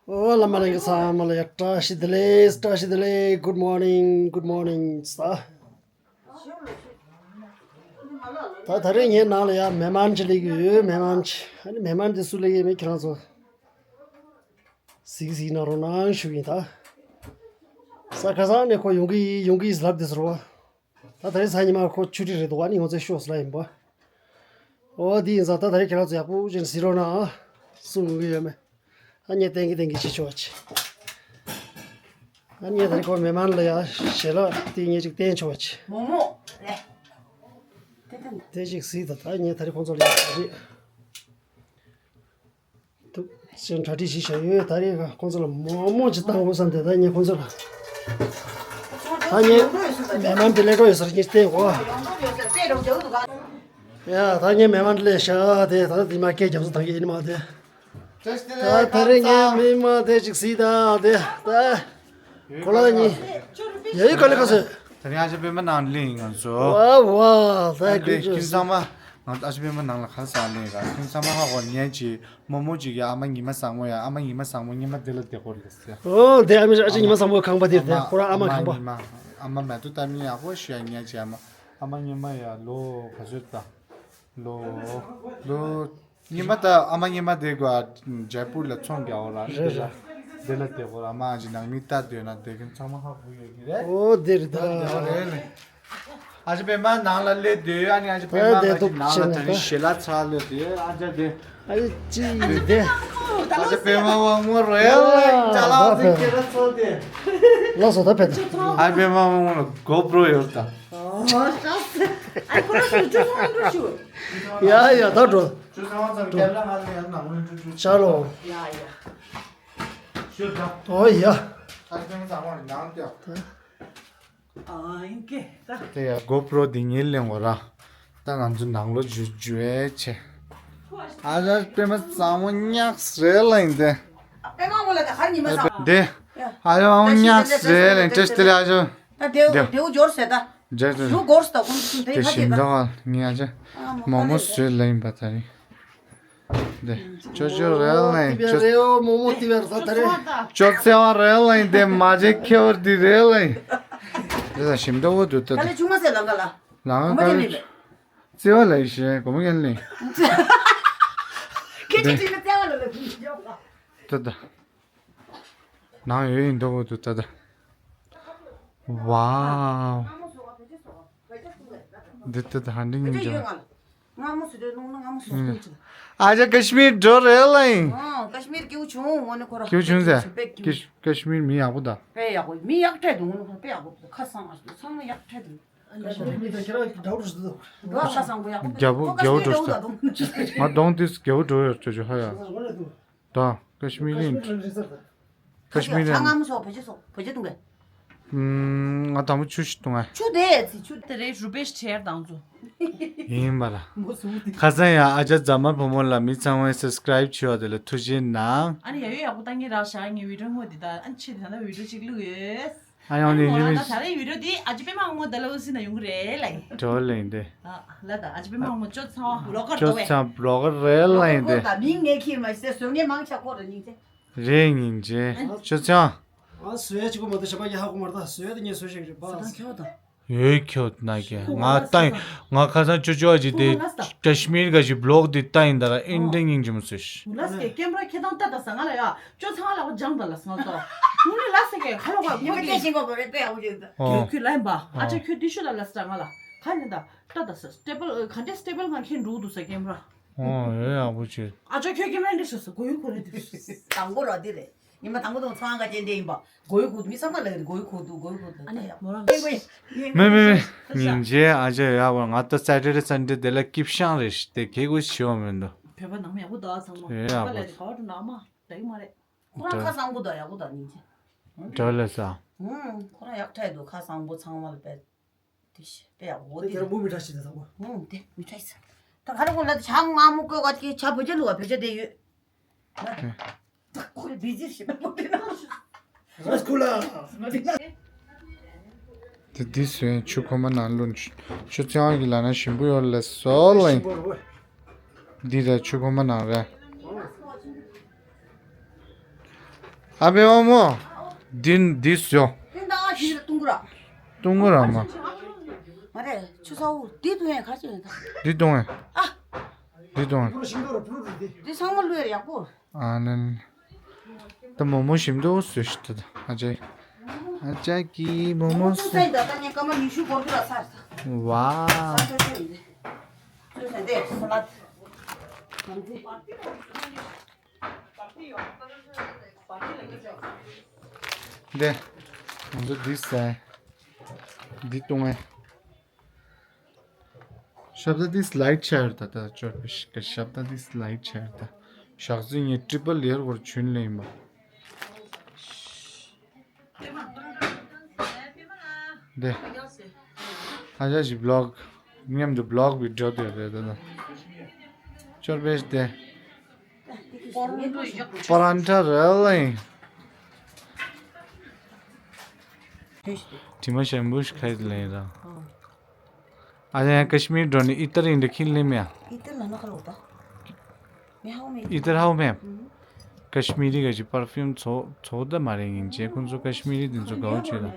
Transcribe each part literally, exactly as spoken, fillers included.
ཨོ་བླ་མ་ལྷན་རྒྱས་ཚང་མ་ལ་ཡ་བཀྲ་ཤིས་བདེ་ལེགས། བཀྲ་ཤིས་བདེ་ལེགས། Good morning, good morning ས། ད་ད་རེས་ངའི་ནང་ལ་ཡ་མེ་མན་ཅིག་སླེབས་ཀྱི་ཡོད། མེ་མན་ཅིག་ཨ་ནི་མེ་མན་དེ་སུ་སླེབས་ཀྱི་ཡོད་མེད་ཁྱེད་རང་ཚོ་གཟིགས་གཟིགས་གནང་རོགས་གནང་ཞུ་གི་ཡིན། ད་ས་ཁ་སང་ནས་ཁོ་ཡོང་གི་ཡིན་ཡོང་གི་ཡིན་ལབ་དེ་ཟེར་བ། ད་ད་རེས་གཟའ་ཉི་མ་ཁོ་ཆུ་ཊི་རེད་འདུག་ཨ་ནི་ང་ཚོའི་ཤོག་ཟེར་ལ་ཡིན་པ། ཨོ་དེ་ཡིན་ཙང་ད་ད་རེས་ཁྱེད་རང་ཚོ་ཡག་པོ་ཅིག་གཟིགས་རོགས་གནང་ཨ། སུ་ཡོང་གི་ཡོད་མེད། ཨ་ནི་བསྟན་གི་བསྟན་གི་བྱེད་ཆོག་ཅིག་ཨ་ནི་ད་རེས་ཁོ་མེ་མན་ལ་ཡ་ཞལ་ལག་དེ་ངས་ཅིག་བསྟན་ཆོག་ཅིག་མོག་མོག་ལེ། དེ་ཅིག་གཟིགས་ད། ད་ངས་ད་རེས་ཁོང་ཚོ་ལ་ཡ་རེད། ཐུགས་ཆེན་གྲ་སྒྲིག་ཞིག་བྱས་ཡོད། ད་རེས་ཁོང་ཚོ་ལ་མོག་མོག་ཅིག་བཏང་དགོས་བསམ་སྟེ་ད་ངས་ཁོང་ཚོ་ལ། ད་ངས་མེ་མན་དེ་ལས་འགྲོ་ཡོད་ས་རེད་ངས་བལྟས་གོ། ཡ་ད་ངས་མེ་མན་དེ་ལས་ཤ་དེ་ད་དེ་མ་སྐད་རྒྱབ་ས་དང་གི་ཨེ་ནི་མ་དེ། ད་ད་རེས་ངས་མི་མ་དེ་ཅིག་གཟིགས་ད་དེ་ད། གོ་ལ་ནི། ཡ་ཡི་ག་ལེ་ཁ་སོ། ད་རིང་ཨ་ཅག་པད་མ་ནང་ལ་ཡིན་ང་ཚོ། ཝ་ཝ་ད་ད་ལྟ་ཁྱིམ་ཚང་མ་ང་ཚོ་ཨ་ཅག་པད་མ་ནང་ལ་ག་ས་ལ་ཡིན་ར། ཁྱིམ་ཚང་མ་ཧ་གོ་ཉན་ཅི་མོག་མོག་ཅིག་ཡ། ཨ་མ་ཉི་མ་བཟང་མོ་ཡ། ཨ་མ་ཉི་མ་བཟང་མོ་ཉི་མ་དེ་ལ་བསྡད་ཁོ་རེད་ཟེར། ཨོ་དེ་ཨ་མ་ཨ་ཅག་ཉི་མ་བཟང་མོ་ཁང་པ་དེར་བསྡད་ཁོ་ར། ཨ་མ་ཉི་མ་ཨ་མ་མེ་ཏོག་བཏབ་ཉན་ཡག་པོ་ཞིག་ཡ་ཉན་ཅི་ཨ་མ། ཨ་མ་ཉི་མ་ཡ་ལོ་ག་ཚོད་ད། ལོ་ལོ། ཉི་མ་ད་ཨ་མ་ཉི་མ་དེ་ག་ཇའི་པུར་ལ་ཚོང་རྒྱག་འོ་ར། རེད་རེད། དེ་ལ་དེ་གོ་ར་མ་ཨ་ཅག་ནང་མི་ལྟ་སྡོད་ན་དེ་གིན་ཚང་མ་ཧ་གོ་ཡོད་ཀྱི་རེད། ཨོ་དེ་རེད་ད། དེ་རེད་ལེ། ཨ་ཅག་པད་མ་ནང་ལ་སླེབས་སྡོད། ཨ་ནི་ཨ་ཅག་པད་མ་ང་ཅིག་ནང་ལ་ད་རིང་ཞལ་ལག་ཚར་སླེབས་སྡོད་ཨ་ཅག་དེ། ཨ་ཅག་ཅི་ཡིན་དེ། ཨ་ཅག་པད་མ་དབང་མོ་རེད་ལེ། ཅ་ལག་ཚོ་ཁྱེད་རང་ཚོ་དེ། ལགས་སོ་ད་ཕེབས་ད། ཨ་ཅག་པད་མ་དབང་མོ་ལ་གོ་པྲོ་ཡོད་ད། ཨོ་ཤ་སེ། ཨ་ཁོ་རང་ཚོ་ཅུ་ཚང་འགྲོ་ཞུ། ཡ་ཡ་ད་འགྲོ། ཅུ་ཚང་ཚང་ཀེམ་ར་ཧ་ལེ་ཡང་ནང་ལོགས་ཅུ་ཅུ། ཤ་ལོ། ཡ་ཡ། ཞུ་ད། ཨོ་ཡ། ཨ་ཅག་པད་མ་ཚང་མ་ནང་ལྟ། ཨ་ཡིན་ཀེ་ད། དེ་ཡ་གོ་པྲོ་འདི་ངས་ལེན་གོ་ར། ད་ང་ཚོ་ནང་ལོགས་འཇུ་འཇུ་ཨེ་ཆེ། ཨ་ཅག་པད་མ་བཟང་མོ་ཉག་རེད་ལ་ཡིན་དེ། པད་མ་མོ་ལ་ད་ཧར་ཉི་མ་བཟང་། དེ། ཨ་ཅག་བཟང་མོ་ཉག་རེད་ལ་ཡིན། བཀྲ་ཤིས་བདེ་ལེགས་ཨ་ཅག་ད་དེའུ་དེའུ་འབྱོར་ཟེར་ད། འབྱོར་ཟེར། ཞུ་སྒོར་སྟ་ཀུན་ཀུན་དེ་ཕ་ཞིམ་ཁྱེད་ད། ད་ང་ཨ་ཅག་མོག་མོག་བཟོས་ལ་ཡིན་པ་ད་རིང་། དེ་ཅོ་ཅོ་རེད་ལ་ཡིན། ཅོ་རེད་ཨོ་མོག་མོག་ཏི་བེར་ད་ད་རེད། ཅོ་ཚེ་བ་རེད་ལ་ཡིན། དེ་མ་ཅེ་ཁེ་བར་དི་རེད་ལ་ཡིན། དེ་ད་ཞིམ་ད་འོ་དུ་ད་ད། ད་ལེ་ཆུང་མ་ཟེར་ལང་ག་ལ། ལང་ག་ལ། ཚེ་བ་ལ་ཡིན་ཞེས་གོ་མོ་ཡན་ལེ། ཁྱེད་ཀྱི་ཁྱེད་ཀྱི་ཚེ་བ་ལ་ལ་ད་ད། ནང་ཡོད་ཡིན་མདོག་པོ་འདུག་ད་ལྟ། ཝའོ། འདི་ལྟ་དང་འདི་སྙིང་རྗེ་བ། ཨ་ཅག་ཀ་ཤི་མིར་འགྲོ་རེད་ལ་ཡིན། ཨ་ཀ་ཤི་མིར་སྐྱིད་པོ་བྱུང་ངོ་ནི་ཁོ་ར། སྐྱིད་པོ་བྱུང་ཟེར། ཀ་ཤི་མིར་མི་ཡག་པོ་ད། དཔེ་ཡག་པོ་མི་ཡག་ཐལ་འདུག་ངོ་ནི་ཁོ་དཔེ་ཡག་པོ་ཁ་སང་ཨ་ཚང་མ་ཡག་ཐལ་འདུག་ཁ་སང་མི་ད་ཁྱེད་རང་གི་དགྲ་བོ་འགྲོ་ཟེར་འདུག་འགྲོ་ཁ་སང་པོ་ཡག་པོ་རྒྱ་བོ་རྒྱ་བོ་འགྲོ་ཟེར། ང་གདོང་དེ་རྒྱ་བོ་འགྲོ་ཡོད་ཅོ་ཅོ་ཧ་ཡ། ད་ཀ་ཤི་མིར་ཡིན། ཀ་ཤི་མིར་ཡིན། ཆང་སྔ་མོ་སོགས་བེད་སྤྱོད་སོགས་བེད་སྤྱོད་གཏོང་གས། ང་དང་པོ་ཆུ་ཞིག་བཏུང་ཨ། ཆུ་དེ་ཚི་ཆུ། དེ་རེད་རུ་པེ་ཤི་ཁྲེར་དང་ཚོ། ཡིན་པ་ལ། མོ་སུ་དེ། ཁ་སང་ཡང་ཨ་ཅག་རྫ་དམར་བུ་མོ་ལ་མི་ཚང་མས་སབ་སི་ཀ་རའིབ་བྱས་པ་དེ་ལ་ཐུགས་རྗེ་གནང་། ཨ་ནི་ཡ་ཡོ་ཡག་པོ་བཏང་གི་རག་ཤག་ངའི་བི་ཌིའོ་ངོ་འདི་ད་ཨ་ནི་ཕྱི་དེ་ད་ལྟ་བི་ཌིའོ་གཅིག་བླུགས་ཡོད། ཨ་ཡང་ནི་ཨ་ནི་ཡིན་ད་ད་རེས་བི་ཌིའོ་འདི་ཨ་ཅག་པད་མ་ངོ་ད་ལ་འུ་སི་ན་ཡོང་གི་རེད་ལ་ཡིན། འགྲོ་ལ་ཡིན་ཏེ། ཨ་ལ་ད་ཨ་ཅག་པད་མ་ངོ་ཅོ་ཚང་བ། ཅོ་ཚང་བི་ལོག་གར་རེད་ལ་ཡིན་ཏེ། མིང་ངས་ཁྱེར་མ་ཤེས་བཟོ་ངས་མང་ཆ་ཁོ་ར་སྙིང་རྗེ། རེད་སྙིང་རྗེ། ཅོ་ཚང་། ཨ་བཟོས་ཅིག་གོ་མ་གཏོགས་ཞབས་པ་ཡ་ཧ་གོ་མ་རེད་ད། བཟོས་དེ་ངས་བཟོས་ཤིག་རེད་པ། ས་ཁྱོད་ད། ཡོད་ཁྱོད་ན་གི་ང་ལྟ་ཡིན། ང་ཁ་སང་ཅོ་ཅོ་ཨ་ཅི་དེ་ཀ་ཤི་མིར་ག་ཅི་བི་ལོག་དེ་ལྟ་ཡིན་ད་ར་ཨིན་དྲ་སྙིང་རྗེ་མོ་བཟོས་ཤི། ལ་སྐད་ཀེམ་ར་ཁྱེད་དང་ལྟ་ད་ས་ང་ལ་ཡ་ཅོ་ཚང་ལ་བ་སྦྱང་ད་ལ་ས་ང་ལྟ། ད་ནི་ལ་སེ་གེ་ཁ་ལོ་ག་ཡིན་པ་ཁོ་དེ་གི་ཤིང་གོ་བ་རེད་པས་ཨ་བུ་ཅིག་ད། ཨོ། ཁྱོད་ཁྱོད་ལ་ཡིན་པ་ཨ་ཅག་ཁྱོད་དེ་ཤུ་ལ་ལ་ས་ང་ལ་ཁ་ནི་ད་ལྟ་ད་ས་སི་ཊེ་བལ་ག་འདྲ་སི་ཊེ་བལ་ང་ཁྱེད་འགྲོ་འདུག་ས་ཀེམ་ར། ཨོ་ཡོད་ཡག་པོ་བྱེད། ཨ་ཅག་ཁྱོད་ཀེམ་ར་འདྲ་ཤོད་ས་གོ་ཡུ་གོ་རེད་དེ། དང་པོ་ར་དེ་རེད། ཉི་མ་དང་པོ་དང་ཚང་ག་ཅན་དེ་ཡིན་པ། གོ་ཡུ་གུ་མི་ཚང་མ་ལ་རེད་གོ་ཡུ་གུ་འདུག་གོ་ཡུ་གུ་འདུག་ཨ་ནི་ཡག་མོ་རང་། མེ་མེ་མེ། སྙིང་རྗེ་ཨ་ཅག་ཡག་པོ་ང་ད་སེ་ཊར་ཌེ་སན་ཌེ་དེ་ལ་སྐྱིད་ཤང་རེད་ཤི་དེ་གེ་གོ་ཤི་བ་མི་འདུག་བོད་པ་ནང་མི་ཡག་པོ་འདུག་ཨ་ཚང་མ། ཡོད་ཡག་པོ་བོད་པ་ལ་ག་བ་འགྲོ་ནག་མ་འདྲ་གི་མ་རེད། ཁོ་རང་ཁ་བཟང་པོ་འདུག་ཡག་པོ་འདུག་སྙིང་རྗེ། འདྲ་ལ་ས། ཧུམ་ཁོ་རང་ཡག་ཐལ་འདུག་ཁ་བཟང་པོ་ཚང་མ་ལ་དཔེ། དེ་ཤི་དཔེ་ཡག་པོ་དེ་དེ་ར་མུ་མི་ཁྲ་ཤི་དེ་ཚང་མ། ཧུམ་དེ་མི་ཁྲ་ཤི། ད་ག་རེ་གོ་ལ་ཆང་མ་མུ་ཀོ་ག་ཁྱི་ཆ་བོད་ཇ་ལུ་བ་བོད་ཇ་དེ་ཡོད། ཁོ་བི་ཇི་ཤི་ན་མོ་དེ་ན། ར་སི་གུ་ལ། དེ་འདི་སོན་ཆུ་ཁོ་མ་ནང་བླུགས། ཆུ་ཚང་གི་ལ་ན་ཞིམ་པོ་ཡོད་ལ་སོ་ལ་ཡིན། འདི་ད་ཆུ་ཁོ་མ་ནང་རེད། ཨ་པེ་མ་མོ། འདི་འདི་ཟོ། དེ་འདྲ་ཞིག་ལ་བཏུང་གི་ར། བཏུང་གི་ར་མ། མ་རེད། ཆུ་ཚ་བོ་འདི་བཏུང་ཡས་ག་ཅི་ཡིན་ད། འདི་བཏུང་ཡས། ཨ། འདི་བཏུང་ཡས། འདི་ཚང་མ་བླུགས་ཡས་ཡག་པོ། ཨ་ནན། ད་མོ་མོ་ཞིམ་འདུག་ཟོས་ཤི་ད་ཨ་ཅེ། ཨ་ཅག་གིས་མོ་མོ་ཟོས། ད་ད་ངས་སྐར་མ་ཉི་ཤུ་འགོར་གི་ར་ཚར་ད། ཝའོ། ས་ཆ་ཆེ་ཡིན་ཏེ། ཟོས་ཟ་འདི་ས་ལད། འདི། ང་ཚོ་འདི་ཟ། འདི་བཏུང་ངས། ཞབས་ཏ་འདི་སི་ལའིཌ་ཆེར་ད་ད་ཅོར་པེ་ཤི་ཀ་ཞབས་ཏ་འདི་སི་ལའིཌ་ཆེར་ད། ཞག་ཚི་ངས་ཏྲི་པལ་ལེར་བོར་ཆུན་ལེ་ཡིན་པ། འདི། ཨ་ཅག་གི་བི་ལོག་མཉམ་དུ་བི་ལོག་བི་ཌི་ཡོ་དེ་རེད་ད་ད། ཅོར་པེ་ཤི་དེ། པ་རན་ཐ་རེད་ལེ། དྲི་མ་ཞིམ་པོ་ཞིག་ཁ་ཡིས་ལེན་ར། ཨ་ཡ་ཀ་ཤི་མིར་འགྲོ་ནི་ཨི་ཏར་ཡིན་འདྲ་ཁྱིན་ལེམ་ཡ། ཨི་ཏར་ལ་ན་ཁ་ལོ་ད། མི་ཧའོ་མེ། ཨི་ཏར་ཧའོ་མེ། ཀ་ཤི་མི་རི་ག་ཅི་པར་ཕིའུམ་ཚོ་ཚོ་ད་མ་རེད་ཡིན་ཅེ་ཁོང་ཚོ་ཀ་ཤི་མི་རི་དེ་ཚོ་དགའ་བོ་བྱོས་ལ།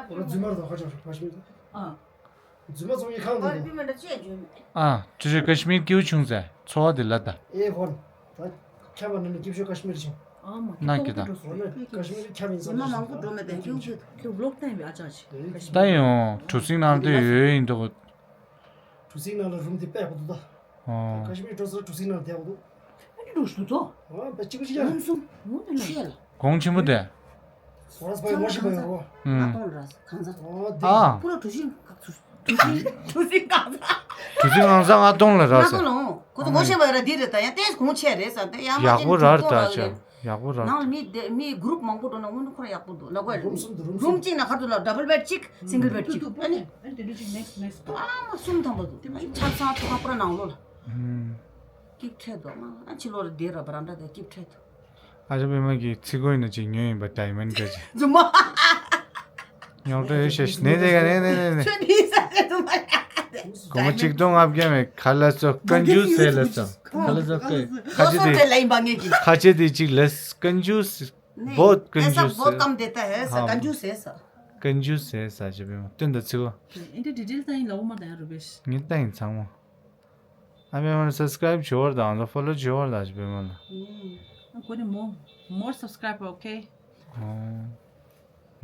རྫུན་མ་རེད་ད་ཁ་ཆག་ཁ་ཤི་མི་རི། ཨ། རྫུན་མ་ཚོ་ཡི་ཁང་དུ་འདུག་ཨ་ཅོ་ཅོ་ཀ་ཤི་མིར་སྐྱིད་པོ་བྱུང་ཟེར་ཚོ་བ་དེ་ལ་ད། ཨེ་ཧོན། ད་ཁྱབ་པ་ནི་སྐྱིད་ཤོས་ཀ་ཤི་མིར་བྱུང་། ན་ཀི་ད། ཀ་ཤི་མིར་ཁྱབ་ཡིན་ས་མ་མང་པོ་འགྲོ་མེད་དེ་ཀྱུ་ཀྱུ་ཀྱུ་བི་ལོག་བཏང་བའི་ཨ་ཅག་ཅིག་ད་ཡོང་གྲུ་གཟིངས་ནང་དུ་ཡོད་ཡིན་འདུག་གྲུ་གཟིངས་ནང་ལ་རུམ་དེ་དཔེ་ཡག་པོ་འདུག་ད། ཨོ། ཀ་ཤི་མིར་འགྲོ་ས་གྲུ་གཟིངས་ནང་བསྡད་ཡག་པོ་འདུག་ཨ་ནི་འགྲོ་ཤི་འདུག་ད། ཨོ་དཔེ་གཅིག་པུ་ཅིག་ཡ། རུམ་གསུམ། འོ་དེ་ལ། ཆེ་ལ། གོང་ཆེན་པོ་དེ། ཧོ་ར་སི་པའི་ཝོ་ཤི་པའི་ཡོ། ཨ་ཏོང་ར་གང་ཟག་ཨོ་དེ། ཨ། ཁོ་ལ་གྲུ་གཟིངས་གྲུ་གཟིངས་གྲུ་གཟིངས་གང་ཟག་གྲུ་གཟིངས་གང་ཟག་ཨ་ཏོང་ལ་ར་ཨ་ཏོང་ལ་ཟེར། ཨོ་ཁོ་ཚོ་ཝོ་ཤི་པའི་ར་འདི་རེད་ད་ཡང་ཏེས་གོང་ཆེ་རེད་ཟེར་ཏེ་ཡང་མ་ཡག་པོ་ར་རེད་ད་ཅག་ཡག་པོ་ར། ནང་ལ་མི་དེ་མི་གུ་རུབ་མང་པོ་འགྲོ་ན་དངོས་གནས་ཁོ་ར་ཡག་པོ་འདུག་ལ་གོ་རུམ་གསུམ་འདུག་རུམ་གསུམ། རུམ་གཅིག་ན་ཁ་ཐུག་ལ་ཌབ་བལ་བེད་གཅིག་སིང་གལ་བེད་གཅིག་ཨ་ནི། ཨ་ནི་དེ་འདྲ་ཅིག་ནེགསི་ནེགསི་ཨ་མ་གསུམ་ཐམ་པ་འདུག་ཆབ་གསང་ཐོག་ཁ་པར་ནང་ལོགས་ལ། ཧུམ། སྐྱིབས་ཁྲལ་འདུག་ཨ་ཕྱི་ལོགས་ལ་བསྡད་ར་བ་ར་འདྲ་དེ་སྐྱིབས་ཁྲལ་འདུག་ཨ་ཅག་པད་མ་གིས་ཚིག་གོ་ཡིན་ན་ཅིག་ཉོས་ཡིན་པ་ཌའི་མོན་ཌི་ག་ཅིག་རྫུན་མ། ཉོག་དྲ་ཡོད་ཤ་ཤ་ནས་དེ་ག་ནས་ནས་ནས་ནས། ཁྱོད་ནི་ས་ཆ་རྫུན་མ་ཡ། སྒོར་མོ་གཅིག་སྟོང་ལྔ་བརྒྱ་མེད་ག་ལ་སོ་ཀན་ཇུས་ཟེར་ལ་སོ་ག་ལ་སོ་ཀ་ཁ་ཆེ་དེ་ལ་ཡིན་པ་ངེད་ཀྱི་ཁ་ཆེ་དེ་གཅིག་ལ་ཀན་ཇུས། बहुत कंजूस है। बहुत कम देता है ऐसा। हाँ। कंजूस है ऐसा। कंजूस है ऐसा ཅེས་པས་སྟོན་ད་ཚིག་གོ། ཨེ་འདྲ་ཌི་ཊེལ་ལྟ་ཡིན་ལ་འོ་མ་ད་ཡ་རུ་བེ་ཤི། ངས་ལྟ་ཡིན་ཚང་མ། ཨ་པད་མ་ལ་སབ་སི་ཀ་རའིབ་བྱེད་བར་དང་ཕོ་ལོ་བྱེད་བར་དང་ཅེས་པས་མ་ལ། ཨ་ཁོ་ནི་མོ་མོར་སབ་སི་ཀ་རའིབ་ཨོ་ཁེ། ཨོ།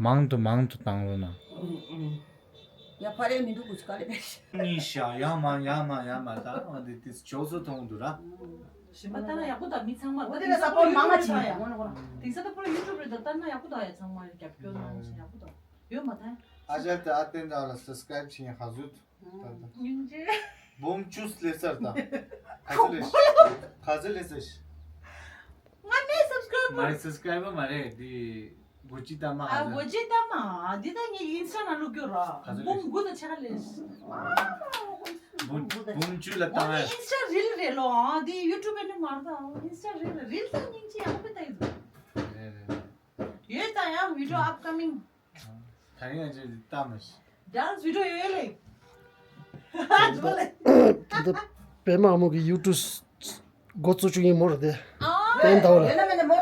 མང་དུ་མང་དུ་བཏང་རོགས་གནང་། ཡ་ཕ་རེ་མི་འདུག་གུ་ཅི་ག་ལེ་བེ་ཤི། ནི་ཤ་ཡ་མ་ཡ་མ་ཡ་མ་ད་ཨ་འདི་ཏིས་ཇོ་སོ་ཐོང་འདུག་ར། ཞིམ་པ་ལྟ་ན་ཡག་པོ་དང་མི་ཚང་མ་འོ་དེ་ལ་ས་པོར་མང་ང་ཆེ་ཡ། དེང་སང་ད་པོ་ཡུ་ཊུབ་རེད་ད་ལྟ་ན་ཡག་པོ་དང་ཡ་ཚང་མ་རྒྱབ་སྐྱོར་གནང་ཡག་པོ་དང་ཡོད་མ་ད། ཨ་ཅག་ད་ཨ་ཏན་ད་ལ་སབ་སི་ཀ་རའིབ་བྱེད་ཡ་ཧ་ཟུད། སྙིང་རྗེ། བུམ་ཅུས་ལེ་སར་ད། ཁ་ཚི་ལེ་ཤ། ཁ་ཚི་ལེ་སར་ཤ། ང་ནས་སབ་སི་ཀ་རའིབ་མ་རེད་སབ་སི་ཀ་རའིབ་མ་རེད་འདི། གོ་ཅི་ཏ་མ་ཨ་གོ་ཅི་ཏ་མ་འདི་ད་ངས་ཨིན་སི་ཊ་ན་བླུག་རྒྱུ་ར། ག་ཚོད་རེད། འབུམ་དགུ་དང་ཕྱེད་ཀ་ལས། འབུམ་འབུམ་བཅུ་ལ་བཏང་ཨ། ཨིན་སི་ཊ་རིལ་རེད་ལོ་ཨ་འདི་ཡུ་ཊུབ་ཨེ་འདྲ་མ་རེད་ད་ཨིན་སི་ཊ་རིལ་རིལ་ད་སྙིང་རྗེ་ཡག་པོ་ད་ཡིན། རེད་རེད། ཡོད་ད་ཡང་བི་ཌི་ཡོ་ཨབ་ཀ་མིང་། ད་རིང་ང་ཚོས་འདི་ལྟ་མ་ཤེས། ཌན་སི་བི་ཌི་ཡོ་ཡོད་ལེ། ད་ལྟ་པད་མ་ཨ་མོ་གི་ཡུ་ཊུབ་འགོ་བཙུགས་བཅུག་ཡིན་མོ་རེད་དེ། ཨ། དེ་འདྲ་བ་རེད། ཨོ། མོ་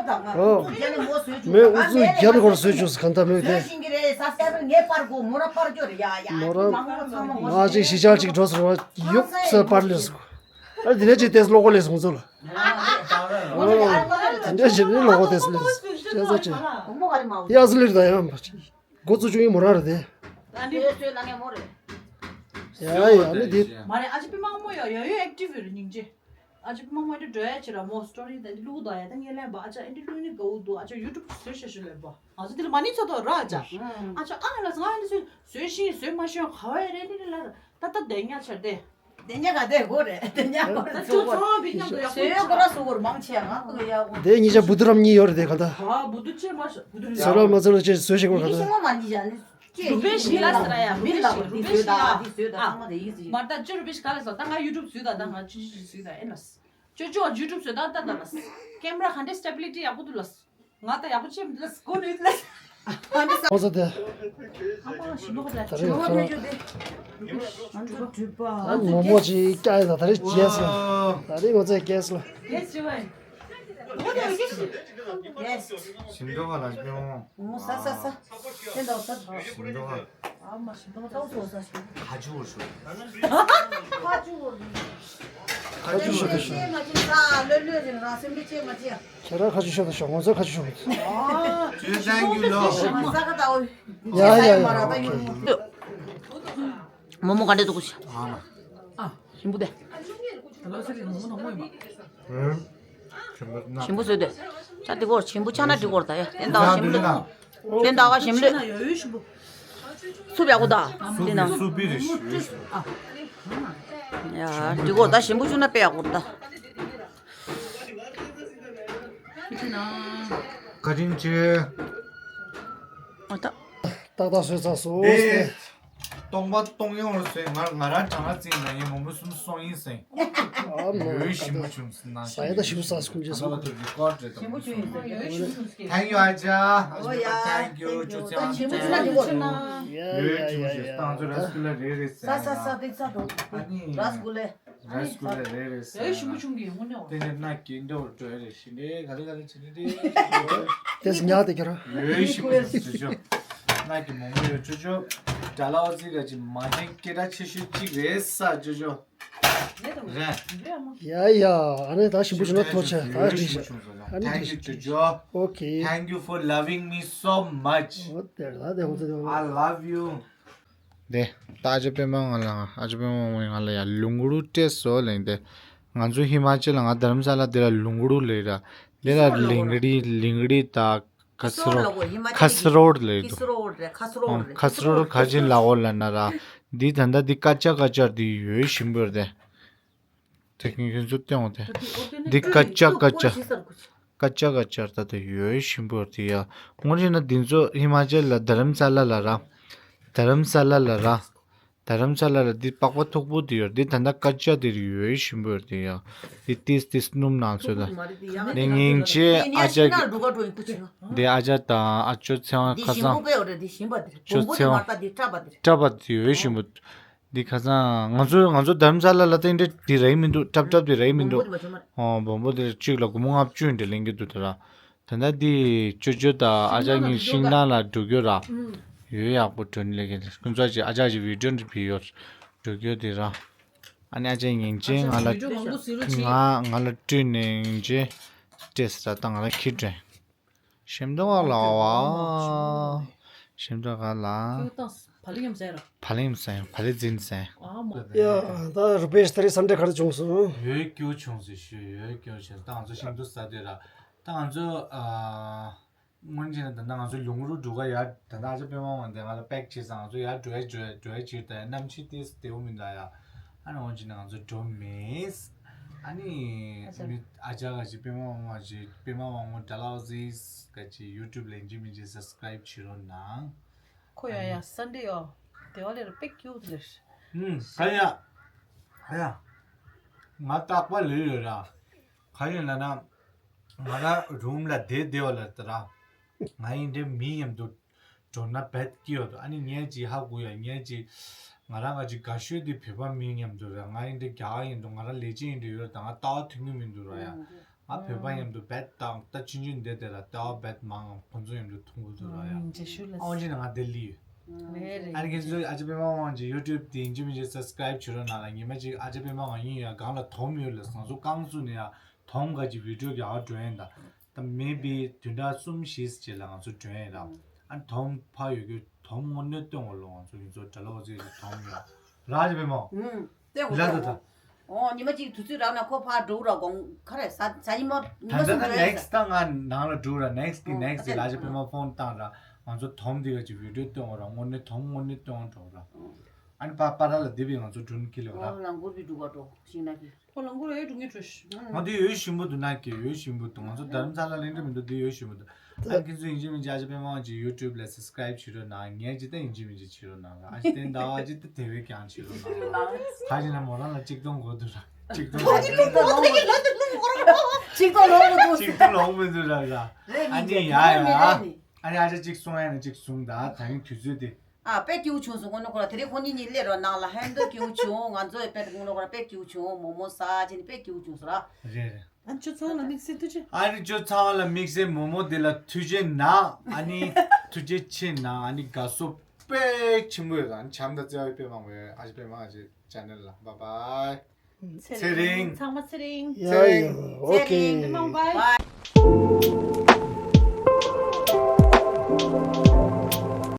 རྒྱ་ནི་མོ་སོས་བཅུག་མོས་ཨུ་ཚུགས་རྒྱ་ནི་སྐོར་སོས་བཅུག་གང་ལྟར་མོས་དེ། སོས་ཤིང་གི་རེད་ས་སྐྱ་པར་ངས་པར་གོ་མོ་ར་པར་སྐྱོ་རེད་ཡ་ཡ། མོ་ར་མ་ཅིག་གཞིས་ཆགས་ཅིག་འགྲོ་ཟེར་བ་ཡོད་ས་པར་ལས་སོ། ཨ་དེ་ནས་ཅིག་ཏེས་ལོ་གོ་ལས་སོང་ཚོ་ལ། ཨོ། དེ་འདྲ་ཞིག་ནི་ལོ་གོ་ཏེས་ལས་ཤ་ཚ་ཅིག་ཡ་ཟི་ལིར་ད་ཡ་མ་ཅིག་འགོ་བཙུགས་བཅུག་ཡིན་མོ་རང་རེད་དེ། ད་ནི། སོས་སོས་ལ་ངས་མོ་རེད། ཡ་ཡ་ནི་དེ། མ་རེད་ཨ་ཅེ་པི་མང་མོ་ཡ་ཡ་ཡོད་ཨེག་ཊིབ་ཡོད་རེད་སྙིང་རྗེ། ཨ་ཅེ་པི་མང་མོ་ཨེ་འདྲ་འགྲོ་ཡ་ཆེ་ར་མོ་སི་ཊོ་རི་ད་འདི་བླུག་དོ་ཡ་ད་ངས་ལན་པ་ཨ་ཅག་ཨེ་འདྲ་བླུག་ནི་དགའ་བོ་འདུག་ཨ་ཅག་ཡུ་ཊུབ་བཟོས་ཤ་ཤ་ལན་པ་ང་ཚོ་འདི་ལ་མ་ནི་ཚོ་དོ་ར་ཨ་ཅག་ཨ་ང་ལ་ང་ཨེ་འདྲ་བཟོས་བཟོས་ཤིང་བཟོས་མ་ཤོད་ག་བ་ཡ་རེད་འདི་ལ་ད་ད་དེ་ཉག་ཆར་དེ། དེ་ཉག་ག་དེ་གོ་རེད་དེ་ཉག་གོ་རེད་ད་ཚོ་ཅོ་གོ་ཚོང་བ་བི་ཉག་དུ་ཡག་པོ་ཚོ་ཡོད་གོ་ར་སུ་གོ་ར་མང་ཆེ་ང་གོ་ཡ་གོ་དེ་ཉི་ཆ་བུ་དུ་རམ་གཉིས་ཡོད་རེད་དེ་ག་ད། ཧ་བུ་དུ་ཆེ་མ་ཤ་བུ་དུ་ཚོ་ལ་མ་ཚོ་ལ་ཆེ་བཟོས་ཤིག་གོ་ག་ད། མི་ཤི་མ་མ་ཉི་ཆ་ནི་ཅེ་རུ་པེ་ཤི་ལ་སི་ར་ཡ་མི་ལ་རུ་པེ་ཤི་ལ་ཨ་མར་ད་ཅོ་རུ་པེ་ཤི་ག་ལ་སོ་ད་ང་ཡུ་ཊུབ་བཟོས་ད་ད་ང་ཅི་ཅི་བཟོས་ད་ཨེ་ལ་སི་ཅོ་ཅོ་ཡུ་ཊུབ་བཟོས་ད་ད་ད་ལ་སི་ཀེམ་ར་ཧན་དེ་སི་ཊེ་བི་ལི་ཊི་ཡག་པོ་འདུག་ལ་སི། ང་ད་ཡག་པོ་ཅིག་མི་ལ་སྐོར་ནས་ལ། ཨ་ནི་ས། ཨོ་ཙི་དེ། ཨ་མ་ཞིམ་པོ་ག་ད་ད་རེས་ཁོ་རང་། ང་ཚོ་གྲུབ་པ། ཨ་མོ་མོ་ཅིག་སྐྱ་ཡ་ད་ད་རེས་རྒྱས་སོང་། ད་རེས་ང་ཚོ་རྒྱས་སོང་། རྒྱས་སོང་། ཞིམ་འདུག་ག་ལ་སྤེན་པ། ཨོ་ས་ས་ས། དེ་འདྲ་ས། ཞིམ་འདུག་ག་ཨ་མ་ཞིམ་འདུག་ས་ས་ས། ཁ་ཆུ་བོར་ཤོག་ཁ་ཆུ་བོར། ཁ་ཆུ་བོར་ཤོག་ཁྱེད་རང་ཁ་ཆུ་ཤོག་ད་ཤོག་ང་ཚོ་ཁ་ཆུ་ཤོག་ཨ། ཅུས་ཐེང་ཀྱུ་ལོ། ས་ཁ་ད་འོ། ཡ་ཡ་ཡ། མོག་མོག་ག་འདྲ་འདུག་གོ་ཤ། ཨ་མ། ཞིམ་པོ་དེ། ཞིམ་པོ་བཟོས་དེ། ཆ་འདི་གོར་ཞིམ་པོ་ཆ་ན་འདི་གོར་ད་ཡ། དེ་འདྲ་བ་ཞིམ་པོ། དེ་འདྲ་བ་ཞིམ་པོ། སུབ་ཡག་པོ་ད། འདི་ན། སུབ་པའི་རིགས་ཞིག་རེད། ཡ། འདི་གོར་ད་ཞིམ་པོ་བྱུང་ན་དཔེ་ཡག་པོ་ད། བཀའ་དྲིན་ཆེ། ཨ་ད། ཏག་ཏག་བཟོས་ཚར་སོང་། སྟོང་པ་སྟོང་ཡོང་རུ་སོང་། ང་ང་རང་གྲང་ལ་བཙིན་ན་ཡིན། མོ་མོ་གསུམ་སོང་ཡིན་སེང་། ཨ་མ་ཡོད་ཞིམ་པོ་བྱུང་སོང་ན། ས་ཡ་ད་ཞིམ་པོ་ཟ་སོང་ཁུམ་ཅེས་སོང་། ད་ལ་ཐུག་གི་ཀོ་ཏྲེ་དང་། ཞིམ་པོ་བྱུང་ཡིན་སེང་། ཡོད་ཞིམ་པོ་བྱུང་སེང་། Thank you ཨ་ཅག་ཨ་ཅག་པ་thank you ཅུ་ཚང་ད་ཞིམ་པོ་བྱུང་ན་འགྲིག་གོ། ཡོད་ཞིམ་པོ་བྱུང་སོང་། ད་ང་ཚོ་ར་སི་ཀུ་ལ་རེ་རེ་ས་ས་ས་ས་དེ་ཚ་དོ། ཨ་ནི་ར་སི་ཀུ་ལ། ར་སི་ཀུ་ལ་རེ་རེ་ས། ཡོད་ཞིམ་པོ་བྱུང་གི་ཡོད་ངོ་ནས། དེ་ནས་ན་གིན་འདྲ་བོ་འགྲོ་ཡ་རེ་ཞིག་འདྲེ་ག་རེ་ག་རེ་བྱེད་ནི་འདྲེ། དེ་སི་ཉག་དེ་ཁྱེར། ཡོད་ཞིམ་པོ་བྱུང་སོང་ཅོ། ན་གི་མོ་མོ་ཡོད་ཅོ་ཅོ། ད་ལའོ་ཙི་ག་ཅི་མ་ནེ་སྐད་གྲགས་ཆེ་ཤོས་གཅིག་རེད་ས་ཅོ་ཅོ། རེད། ཡ་ཡ། ཨ་ནི་ད་ཞིམ་པོ་བྱུང་ན་ཐོ་ཆེ་ད་འགྲིག་ཤག་ཨ་ནི་འགྲིག་ཤག་འགྲིག་ཤག་ཨོ་ཁེ། Thank you for loving me so much. ཨོ་དེ་རེད་ད་དེ་ཧོ་ཙི་དེ་ཧོ། I love you. དེ་ད་ཨ་ཅག་པད་མ་ང་ལ་ཨ་ཅག་པད་མ་མོ་ཡིས་ང་ལ་ཡ་ལུང་རུ་སྤྲད་སོང་ལབ་ཡིན་ཏེ། ང་ཚོ་ཧི་མ་ཅལ་ལ་ང་རྡ་རམ་ས་ལ་དེ་ལ་ལུང་རུ་ལབ་ར། དེ་ལ་ལིང་རི་ལིང་རི་ད་ཁ་སི་རོ་ཁ་སི་རོ་ལབ་འདུག་ཁ་སི་རོ་ཁ་སི་རོ་ཁ་ཅིན་ལ་འོ་ལ་ན་ར། འདི་ད་ལྟ་འདི་ཀ་ཅ་ཀ་ཅར་འདི་ཡོད་ཞིམ་པོ་རེད་དེ། དེ་ཁྱོད་ཚོ་སྟོན་འོང་དེ། འདི་ཀ་ཅ་ཀ་ཅ། ཀ་ཅ་ཀ་ཅར་ད་དེ་ཡོད་ཞིམ་པོ་དེ་ཡ། དངོས་གནས་ན་འདི་ཚོ་ཧི་མ་ཅལ་ལ་རྡ་རམ་ས་ལ་ལ་ར། རྡ་རམ་ས་ལ་ལ་ར། རྡ་རམ་ས་ལ་ལ་འདི་པགས་པ་མཐུག་པོ་དེ་ཡོད་འདི་ད་ལྟ་ཀ་ཅ་དེ་ཡོད་ཞིམ་པོ་དེ་ཡ། འདི་ཏིས་ཏིས་སྣུམ་ནང་ཚོད་ད། འདི་ངིན་ཅེ་ཨ་ཅག་གི། འདི་ཨ་ཅག་དང་ཨ་ཅོ་ཚེ་དབང་ཁ་སང་། ཅོ་ཚེ་དབང་། སྐྲ་པ་དེ་ཡོད་ཞིམ་པོ། འདི་ཁ་སང་ང་ཚོ་ང་ཚོ་རྡ་རམ་ས་ལ་ལ་དེ་འདྲ་དེ་རེད་མི་འདུག་ཀྲབ་ཀྲབ་དེ་རེད་མི་འདུག་ཨོ་སྦོམ་པོ་དེ་གཅིག་ལ་སྒོར་མོ་ལྔ་བཅུ་འདྲ་ལེན་གྱི་འདུག་དེ་ར། ད་ལྟ་འདི་ཅོ་ཅོ་དང་ཨ་ཅག་གཉིས་ཤིང་ནགས་ལ་འགྲོ་རྒྱུ་ར། ཡོད་ཡག་པོ་འགྲོ་ནི་ལེགས་ཀྱི་ཁོང་ཚོ་ཅིག་ཨ་ཅག་ཅིག་བི་ཌིའོ་འདྲ་བི་ཡོད་འགྲོ་རྒྱུ་དེ་ར། ཨ་ནི་ཨ་ཅག་ངེས་ཅན་ང་ལ་ང་ང་ལ་སྤྲོད་ནས་ངེས་ཅན་སྤྲད་ཟེར་ད་ང་ལ་ཁྱི་སྤྲད། ཞིམ་འདུག་ཨ་ལ་བ། ཞིམ་འདུག་ཨ་ལ། ཁྱོད་ཏང་བ་ལི་ཡམ་ཟེར། བ་ལི་ཡམ་ཟེར། བ་ལི་འཛིན་ཟེར། ཨ་མ། ཡ་ད་རུ་པེ་ཤི་ད་རེས་སམ་འདྲ་ག་རེ་བྱུང་སོང་། ཡོད་སྐྱོ་བྱུང་ཟེར་ཞུ་ཡོད་སྐྱོ་བྱུང་ད་ང་ཚོ་ཞིམ་འདུག་ཟ་དེ་ར་ད་ང་ཚོ་ཨ། སྔོན་ཆད་ད་ལྟ་ང་ཚོ་ལུང་རུ་འགྲོ་ག་ཡ་ད་ལྟ་ཨ་ཅག་པད་མ་དབང་དེ་ང་ལ་པེག་བྱས་ཙང་ང་ཚོ་ཡ་འགྲོ་ཡ་འགྲོ་ཡ་འགྲོ་ཡ་ཕྱིར་ད་ཡ་གནམ་གཤིས་ཏིས་བདེ་བོ་མི་འདུག་ཡ། ཨ་ནི་འོན་ཅི་ན་ང་ཚོ་འགྲོ་མེད། ཨ་ནི་ཨ་ཅག་མི་ཨ་ཅག་ག་ཅི་པད་མ་དབང་ག་ཅི་པད་མ་དབང་མོ་ཌ་ལའོ་ཟིས་ག་ཅི་ཡུ་ཊུབ་ལ་ཡིན་གཅིག་མིན་གཅིག་སབ་སི་ཀ་རའིབ་བྱེད་རོགས་གནང་། ཁོ་ཡ་ཡ་སན་ཌེ་ཡོ་དེ་བ་ལེར་པེག་ཀྱུ་ལེར། ཨུམ་ཁ་ཡ་ཁ་ཡ་ང་རྟག་པ་ལུས་ཡོད་ར་ག་ཡིན་ལ་ན། ང་རང་རུམ་ལ་བསྡད་བསྡད་པ་ལ་ད་ར། ང་ཡིན་འདྲེ་མི་མཉམ་དུ་འགྲོ་ན་བད་སྐྱིད་ཡོད་དོ། ཨ་ནི་ངས་ཅིག་ཧ་གོ་ཡ་ངས་ཅིག་ང་རང་ང་ཅིག་དགའ་ཤོས་དེ་བོད་པ་མི་མཉམ་དུ་ར་ང་ཡིན་འདྲེ་རྒྱ་གར་ཡིན་འགྲོ་ང་རང་ལས་བྱེད་ཡིན་འགྲོ་ཡོད་ད་ང་ལྟ་བ་མཐུན་གྱི་མི་འདུག་ར་ཡ། ང་བོད་པ་མཉམ་དུ་བད་དང་ད་ཆུང་ཆུང་བསྡད་དེ་ར་ལྟ་བ་བད་མང་ང་ཁོང་ཚོ་མཉམ་དུ་མཐུན་གི་འདུག་ར་ཡ། ཨ་འོན་ཅི་ན་ང་དེ་ལི་ཡོད། ཨ་ནི་ཁྱེད་ཚོ་ཨ་ཅག་པད་མ་དབང་གི་ཡུ་ཊུབ་དེ་ཡིན་གཅིག་མིན་གཅིག་སབ་སི་ཀ་རའིབ་བྱེད་རོགས་གནང་ལ་ཉི་མ་གཅིག་ཨ་ཅག་པད་མ་དབང་ཡིན་ཡ་སྒང་ལ་དོམ་ཡོད་ལ་ང་ཚོ་རྐང་བཙུགས་ནས་ཡ། དོམ་ག་ཅིག་བི་ཌིའོ་རྒྱག་ག་འགྲོ་ཡིན་ད། ད་མེ་བི་བདུན་ཕྲག་གསུམ་བཞི་རྗེས་ལ་ང་ཚོ་འགྲོ་ཡིན་ར། ཨ་དོམ་ཕ་ཡོད་རྒྱུ་དོམ་དངོས་གནས་སྟོན་འོ་ལོ་ང་ཚོ་ཡིན་ཚོ་དྲ་ལོག་ཅིག་གི་དོམ་ཡོད་ར་ཅི་བེ་མོ། ལ་ད་ད། ཨོ་ཉི་མ་གཅིག་དུས་ཚོད་རག་ན་ཁོ་ཕ་འགྲོ་ར་དགོང་ཁ་རེ་ས་ས་ཉི་མ་ཉི་མ་ད་གསུམ་ད་འགྲོ་ཡིན་next ད་ང་ནང་ལ་འགྲོ་ར་next གི་next གི་ལ་ཅི་བེ་མོ་ཕོན་བཏང་ར་ང་ཚོ་དོམ་འདི་ག་ཅིག་བི་ཌིའོ་སྟོན་འོ་ར་དངོས་གནས་དོམ་དངོས་གནས་སྟོན་འོ་འགྲོ་ར། ཨ་ནི་པ་པ་ར་ལ་དེ་བས་ང་ཚོ་སྒྲུན་ཁི་ལེ་བ་ར། ཨོ་ལང་གུར་བི་འགྲོ་ག་འགྲོ་ཤིང་ན་གི། ཁོ་ལང་གུ་རེ་འགྲོ་ངེས་འགྲོ་ཤི། ང་དེ་ཡོད་ཞིམ་པོ་འདུག་ན་ཀྱེ་ཡོད་ཞིམ་པོ་འདུག་ང་ཚོ་རྡ་རམ་ས་ལ་ལེན་འདྲ་མི་འདུག་དེ་ཡོད་ཞིམ་པོ་འདུག་ཨ་ཁྱེད་ཚོ་ཡིན་གཅིག་མིན་གཅིག་ཨ་ཅག་པད་མ་དབང་གི་ཡུ་ཊུབ་ལ་སབ་སི་ཀ་རའིབ་བྱེད་རོགས་གནང་། ངས་ཅི་ལྟ་ཡིན་གཅིག་མིན་གཅིག་བྱེད་རོགས་གནང་། ཨ་ཅག་དེ་འདྲ་ཨ་ཅག་ད་དེ་བས་ཀྱང་བྱེད་རོགས་གནང་། ག་ཅི་ན་མོ་རང་ལ་གཅིག་སྟོང་དགོས་འདུག་ར་གཅིག་སྟོང་། གཅིག་སྟོང་ལོངས་མི་འདུག་གཅིག་སྟོང་ལོངས་མི་འདུག་ར་ར། ཨ་ནི་ཡ་ཡ། ཨ་ནི་ཨ་ཅག་གཅིག་སོང་ཡ་ནི་གཅིག་སོང་ད་ད་ཡིན་དུས་ཚོད་དེ། ཨ་དཔེ་སྐྱིད་པོ་བྱུང་སོང་། དངོས་གནས་ཁོ་ར་དེ་རིང་ཁོ་གཉིས་གཉིས་སླེབས་རོགས་གནང་ལ་ཧན་དུ་སྐྱིད་པོ་བྱུང་། ང་ཚོ་ཡི་དཔེ་དངོས་གནས་ཁོ་ར་དཔེ་སྐྱིད་པོ་བྱུང་། མོག་མོག་ཟ་བྱས་ནས་དཔེ་སྐྱིད་པོ་བྱུང་སོང་ར། རེད་རེད། ཨ་ཅོ་ཚང་ལ་དམིགས་བསལ་ཐུགས་རྗེ། ཨ་ནི་ཅོ་ཚང་ལ་དམིགས་བསལ་མོ་མོ་དེ་ལ་ཐུགས་རྗེ་གནང་། ཨ་ནི་ཐུགས་རྗེ་ཆེ་གནང་། ཨ་ནི་དགའ་བསུ་དཔེ་ཆེན་པོ་ཡོད། ཨ་ནི་བྱམས་དང་བརྩེ་བ་དཔེ་མང་པོ་ཡོད། ཨ་ཅེ་དཔེ་མང་། ཨ་ཅེ་ཆེ་ནལ་ལ་བཱའི་བཱའི། ཚེ་ཚེ་རིང་རིང་། ཚང་མ་ཚེ་རིང་། ཡ་ཚེ་ཡ་རིང་། ཨོ་ཚེ་ཁེ། རིང་། དཔེ་མང་བཱའི།